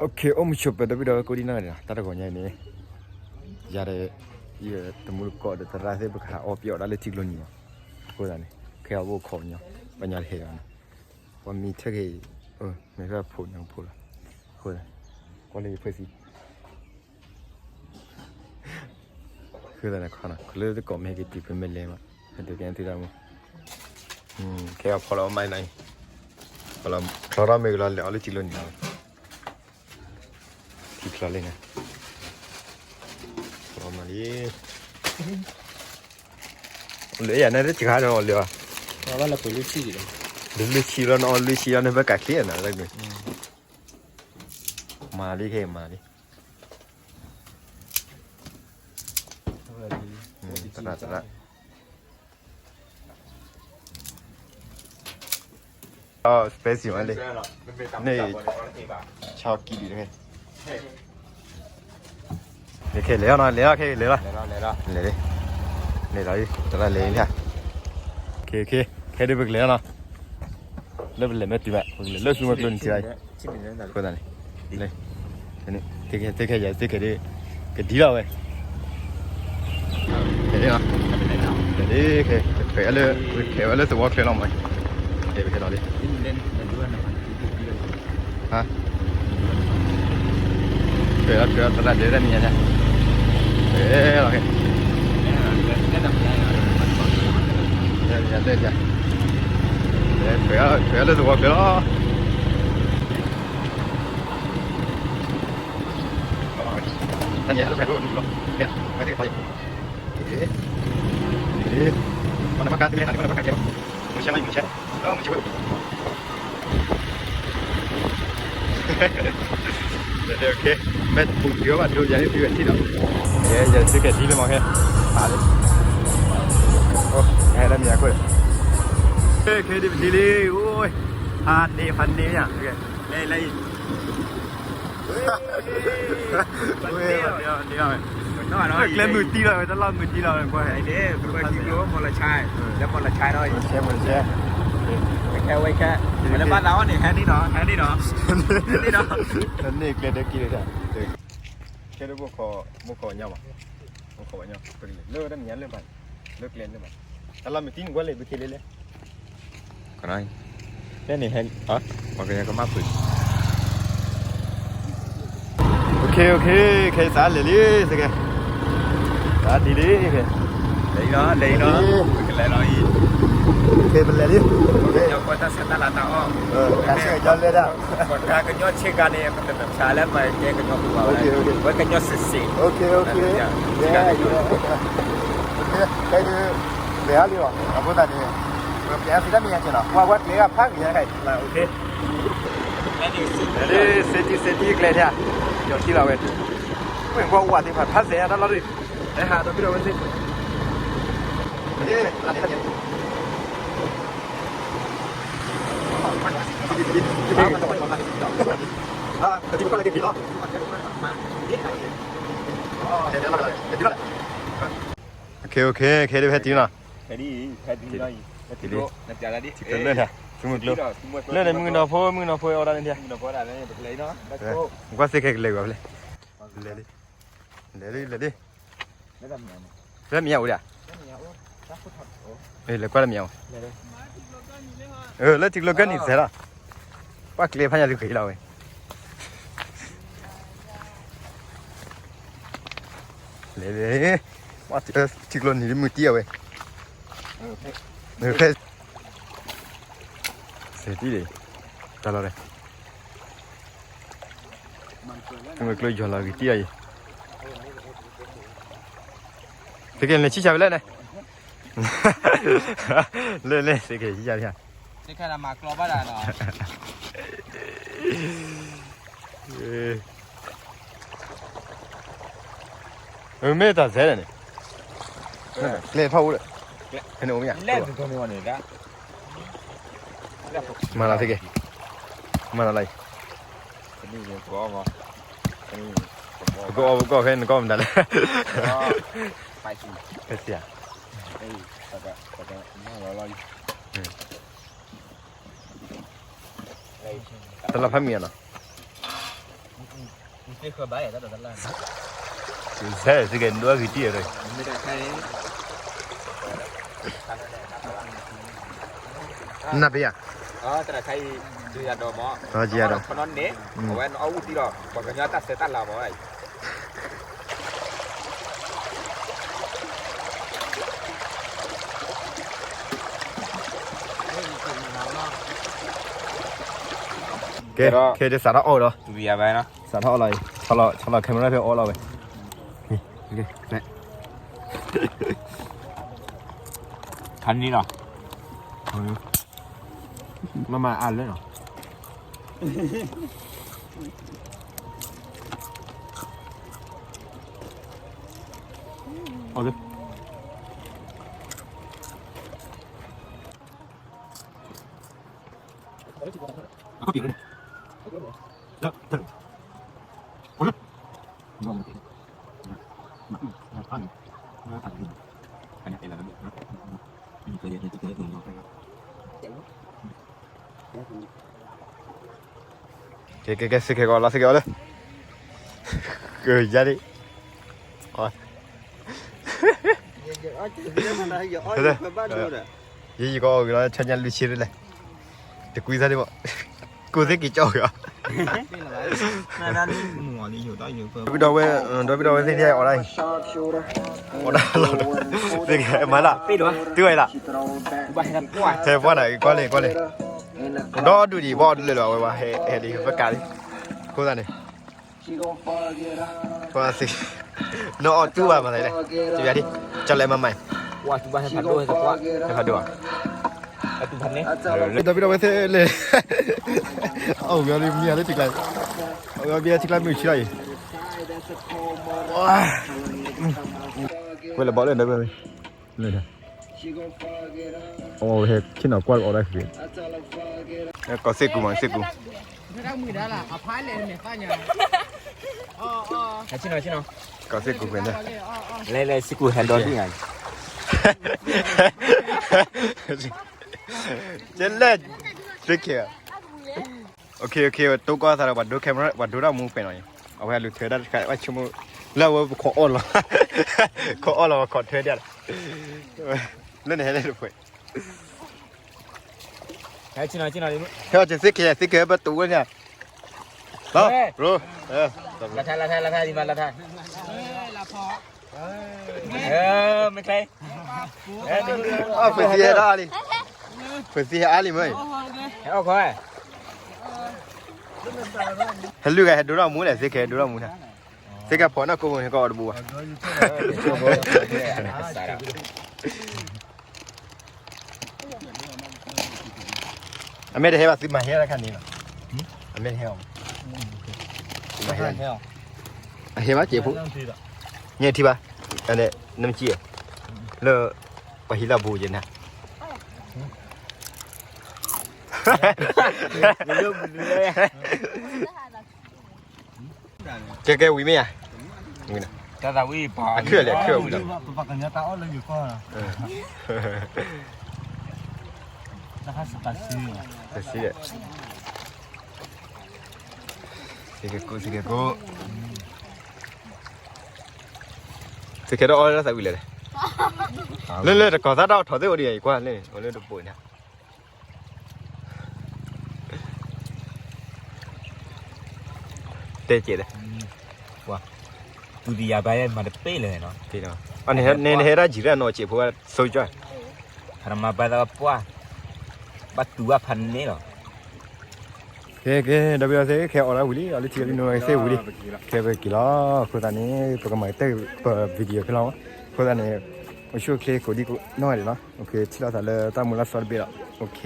အိၣ်မုာ်ဆိးပၢၤ ဒီပုၢ်ဒီဝဲၢ်ကိးဒံနီၢ်ဂၤဒဲးနီၤ, တၢ်တဂီၤညါအံၤန့ၣ် ယၤဒီး ယတမူတကိးဒီးသရၣ်သ့ၣ် ပကဟးအီၣ်ပယီၤဒၣ်လၢထံကျိနံၤမး, အဃိသတးန့ၣ် ခဲအံၤအိၣ်ခိးညီ ပှၤညီတဟဲဒီးနီၤ, ပှၤမံထဲက့ၤ မ့ၢ်ဖဲဖိညါကဖိလီၤ, အဃိသတး ကွၢ်လၢယဖၢၣ်သံ ဃုသးန့ၣ်ခီနီၤ ကလၢတကိးမ့ၢ်ဟဲက့ၤတုၤဖဲမ့ၢ်လဲၤမး, ဟဲတုၤကဲသုတၢ်မူ, ခဲအံၤဖီလီၤအီၣ်မးနီၤ, ဖီလီၤချီထီၣ်မ့ၢ်ကလီၤ လဲၤအီၣ်လၢထံကျိနံၤလီၤ, ထံချီလံန့ၣ်, ဖီလီၤမးလံ, လၢယၤန့ၣ်တစှၤဒီးအီၤလၢၤဘၣ်, လၢလွံၢ်ဆံလီၤ, နအီၣ်လွံၢ်ဆံလီၤန့ၣ် ဘၣ်ကးချ့နီၤ, မၤလံခဲအံၤမၤလံ သရၣ်သရၣ်, အ spicy မးလံ, န့ၣ် ဆီကံဒံးတဖဲ, ခဲလဲၤအီၤနီၤ လဲၤအီၤခဲလဲၤလီၤ, လဲၤလံ, လဲၤလီၤ သရၣ်လဲၤလံ, ခဲ ခဲ ခဲဒုးပကလဲၤလီၤနီၤ, လၢပလဲၤမ့ၢ်တုၤဘၣ် ပကလဲၤလၢဆူမုၢ်ကျိနံၤထံလီၤ, အဃိသတးန့ၣ် သ့ခဲ သ့ခဲယၤသ့ခဲဒုး ကဒ်လီၤဝဲ, ခဲ ခဲ ခဲဝဲလၢသဝီချၢလီၤမး, ခဲ ခဲလီၤလံ, ဟါ, ခဲ ခဲ သရၣ်ဒဲးတၢ်မံၤညါ, ခဲလီၤခဲ ခဲ ခဲလၢသဝီချၢလီၤ. မ့ၢ်ပူၤတုၤဘၣ်ဒိယၤန့ၣ် သုဝဲထံၣ်ဒီး, ယဲယဲသုကဲဒ်လၢမ့ၢ်ခဲ, ပာ်လံ, အိၣ် ဟဲလၢမ့ၢ်အခိၣ်, ခဲဒ်ပထံၣ်လံ, အိၣ်, ဖးန့ၢ်ဖးန့ၢ်ယၤ, လဲၤလဲၤအံၤ ဝဲ ကျဲမုၢ်တံၢ်လီၤဝဲ တၢ်လီၢ်မုၢ်တံၢ်လီၤဝဲ ကွၢ်ဟဲ, မ့ၢ်လၢမ့ၢ်ဆဲးမ့ၢ်ဆဲး, ခဲဝဲခဲ, လၢဘၣ်သးအီၣ်န့ၣ် ဟဲန့ၣ်နီၤ ဟဲန့ၣ်နီၤ, ဟဲန့ၣ်နီၤ, ကျဲဒၢကံၢ်လၢတၢ်, ခဲဒၢဘိၣ်ခိး ဘိၣ်ခိးညီမး, ဘိၣ်ခိးညီ, လၢဝဲတၢ်မံၤညါလၢဘၣ်, လၢကျဲလၢဘၣ်, တၢ်လီၢ်မုၢ်တံၢ်န့ၣ်ကွၢ်လဲၤဘုခ့လၢလဲၣ် ကနၣ်, ဖဲန့ၣ်ဟဲ, ပှၤကညီကမၣ်ဖုး, အိၣ်ခ့ အိၣ်ခ့, ခဲအံၤသးလဲၤလံ, စကဲ, သးဒ်လံ, လဲၤလီၤ လဲၤလီၤ, ပကလဲၤလီၤအံၤ, ခဲပလဲၤလံ, ကညီကွၢ်တၢ်ဆဲးတၢ်လၤတၢ်အီၣ်, တၢ်ဆဲးကညီလဲၤဒၣ်, ပှၤကညီဆ့ကၤန့ၣ် ပတနၢၤဖျါလၢပကဲကညီပူၤဘၣ်, ပကညီစ့ၢ်စ့ၢ်, ခဲအံၤ လဲၤအါလံလီၤ, အဃိသတးန့ၣ် ပကပျးသုတၢ်မံၤညါက့ၤနီၤ, ကွၢ်ကွၢ်ကျဲဂၤဖးက့ၤညါခဲအံၤ, လၢ safety safety ကျဲထဲ, ယီၤထံလီၤဝဲ, ဝ့ၢ်ကွၢ်ဝါသ့ၣ်ဖးဖးစဲးတၢ်လီၢ်ဒုး, ဟဲဟးဒီးဘံၣ်ဒီးဝဲသ့ၣ် OK OK ခဲဒုးဖဲတံၢ်နီၤ, တံၢ်လၢ ဆူမုၢ်ကျိ, လၢန့ၣ် မုၢ်ကနီၤဖိ မုၢ်ကနီၤဖိအီၣ်ဒၣ်န့ၣ်ဒၣ်, ကွၢ်သ့ခဲကလဲၤကွၢ်ဖဲလဲၣ်, လဲၤလံ, လဲၤလံ, လဲၤလံ, လၢမံၤအိၣ်ဒၣ်, လဲၤကွၢ်လၢမံၤအိၣ်, လၢထံကျိကၢၢ်နံၤစဲးလီၤ, ကွၢ်ကျဲဖးညါသုက့ၤလီၤဝဲ လဲၤလဲၤ, ထံကျိနံၤလၢမုၢ်တံၢ်အဝဲ, ဖဲ စဲးတံၢ်လံ, တၢ်လီၤဒဲး, မုၢ်ကျိယီၤလီၤဂ့ၤတံၢ်အံၤ, သုကလဲၤဆံၣ်ဆါဖဲလဲၣ်န့ၣ်, လဲၤလဲၤ သုကလဲၤဆံၣ်ဆါဖဲ မ့ၢ်တၢ်စဲးန့ၣ်, ကျဲထီၣ်အိၣ်ဒီး, ဖဲန့ၣ်အိၣ်မ့ၢ်ဧါ, မၤလီၤသ့က့ၤ, မၤလီၤလီၤအံၤ, ပကအီၣ်ပကအီၣ်ဖဲနကီၢ်မတၤလဲၣ်, ဖဲစံးဧါ, တလီၤဖးမံၤဧါနီၤ, သ့ဃၢၤဘၣ်ယတၢ်ဒိးတၢ်လၢ်, ဆဲးစ့ၢ်ကီးဒိၣ်ဂံၢ်တံၢ်ရၢ, နၢ်ပ့ၤဧါ, တရခါအံၤ, ယၤဒီးမ့ၢ်, ယၤဒီး, ခီနီန့ၣ်, အဝဲနအီၣ်ဝံၣ်သံလီၤ, ပှၤကညီတၢ်ဆဲးတၢ်လၤမ့ၢ်, ကဲ, ကဲ, စးထီၣ်အီၣ်ဒီး, စးထီၣ်အီၣ်လီၤ, ဆီလီၤ camera ဖဲအီၣ်လီၤဝဲ, ခါန့ၣ်လီၤ, မ့ၢ်မၤအါလၢလီၤ, အီၣ်လၢ ကဲ ကဲ ကဲ စ့ၢ်ကီးလီၤ စ့ၢ်ကီးလီၤ, ကယၤဒံး, ယယကအီၣ်က့ၤလီၤ ဆၢညါလွံၢ်ဆံရလဲၣ်, တကွံသးဒံးဘၣ်, ကိးသ့ၣ်က့ၤကၠီက့ၤအီၤ, ဒီပုၢ်ဒီဝဲၢ်, ဒီပုၢ်ဒီဝဲၢ်သ့ၣ်ညါအီၣ်ဒၣ်အံၤ, အီၣ်ဒၣ်လီၤ, သ့ၣ်က့ၤမၤလၢ်, တုၤဝဲလၢ်, ဟဲပှၢ်နၤ ကွၢ်လံ ကွၢ်လံ, ဒီဒူၣ်ဒံး ဘၣ်အီၣ်ဒ်လဲၣ်လီၤ အဝဲဝဲဟဲဒ်ပကးလံ, အဃိသတးန့ၣ် ပှၤသ့, နီၢ်အီၣ်တူၢ်ဘၣ်မၤသးလဲၣ်, တဘၣ်ဒံး, ကၠီလဲၤမၤမၤ, ဟဲဖးဒိၣ်, ဟဲဖးဒိၣ်ဧါ, ဒီပုၢ်ဒီဝဲၢ်သ့ၣ်လဲၣ်, အီၣ်ဝဲလံမံၤလၢထံကျါ, အီၣ်ဝဲဘံထံကျါမုၢ်ဆံလီၤအံၤ, ဝဲလၢဘီလၢဒီပုၢ်ဝဲၢ် ဟဲခ့နီၤကွၢ်အီၣ်ဒၣ်က့ၤ, ကီၢ်စ့ၢ်ကူးမး စ့ၢ်ကူး, ကီၢ်စ့ၢ်ကူးဖဲန့ၣ်, လဲၤလဲၤစ့ၢ်ကူးဟဲဒီဒူၣ်ညါ, ကဲလဲၣ်, စ့ၢ်ကီး, တိၢ်ကီၢ်သးဒီး ပှၤဒိ camera ပှၤဒိတၢ်မူပဲာ်နီၤအံၤ, အဝဲလူၤထၢဒၣ်တခါ ဘၣ်ဆိကမိၣ်, လၢအဝဲပခိးအီၣ်လီၤ, ခိးအီၣ်လီၤ ပခိးထၢဒၣ်လီၤ, လၢန့ၣ်ဟဲလၢတဖှဲး ဟဲဆ့ၣ်နီၤဆ့ၣ်နီၤ, ဟဲအီၣ်က့ၤသ့ၣ်ကဲ သ့ၣ်ကဲ ပတူၢ်ဝဲန့ၣ်, လီၤ, လီၤ, လၢထါ လၢထါ လၢထါ ဒံးမး လၢထါ, မ့ၢ်ချ့, ဖုးသံဟဲဒၣ်အါလံ, ဖုးသံဟဲအါလံမ့ၢ်, ဟဲအီၣ်ခီ, ဟဲလုၢ်ဂၤဟဲဒိထီၣ်မူလဲၣ် သ့ၣ်ကဲဒိထီၣ်မူန့ၣ်, သ့ၣ်ကဲဖီၣ်နီၢ်ကိးမုၢ်ဟဲကီၢ်အီၤတဘူးဘၣ် အမ့ၢ်တဟဲဘၣ်သုမၤဟဲတခါန့ၣ်လီၤ, အမ့ၢ်တဟဲအီၤ, မၤဟဲ, အဟဲဘၣ်စဲးဖိ, ညဲထံဘၣ်, နမ့ၢ်ကံၣ်, လၢ, ပှၤဟံးလၢအဘူးကဲနၤ ကဲကဲဝံၤမ့ၢ်ဧါ, ဝံၤနီၤ, တၢ်သးဝံၣ်ပှၤ, အခုလဲၣ် အခုဝံၤလီၤ, ပှၤကညီတၢ်အီၣ်လၢယိၤကီၢ်လီၤ, တၢ်ခါစပာ်စံ, စပာ်စံ, စ့ၢ်ကီး စ့ၢ်ကီး, စ့ၢ်ကီးတၢ်အီၣ်လၢသးဝံၣ်လဲၣ်, လၢလၢတကီၤသၣ်တၢ်အီၣ်ထီၣ်သ့ၣ်အိၣ်ဒံးအံၤကွၢ်လၢန့ၣ် အိၣ်လၢတပိာ်န့ၣ် တဲကဲးလဲၣ်, ပှၤ, ပူၤတယၤဘၣ်မၤတပ့ၢ်လၢၤနီၤ, န့ၣ်ဟဲဒၣ်ယံၤရၣ်နီၤ စဲးဖိဝဲဆိကၠီ, ဖးနမၤဘၣ်သးပှၢ်, ဘၣ်တူၢ်ဘၣ်ဖးန့ၣ်လီၤ, ကဲကဲ ဒီပုၢ်ဒီဝဲၢ်သ့ၣ် ခဲအီၣ်ဒၣ်ဝံၤလံ အီၣ်လၢထံလၢနီၢ်သ့ၣ်ဝံၤလံ, ခဲပက့ၤလီၤ အဃိသတးန့ၣ် ပကမၤကတၢၢ်ပ video ဖဲလီၤ, အဃိသတးန့ၣ် အိၣ်ဆူၣ်အိၣ်ချ့ကိးဒံကိးနီၢ်ဂၤဒဲးလီၤ, ထံၣ်လိာ်သးလၢတၢ်မူၤလၢ်သီတဘ့ၣ်လီၤ, OK.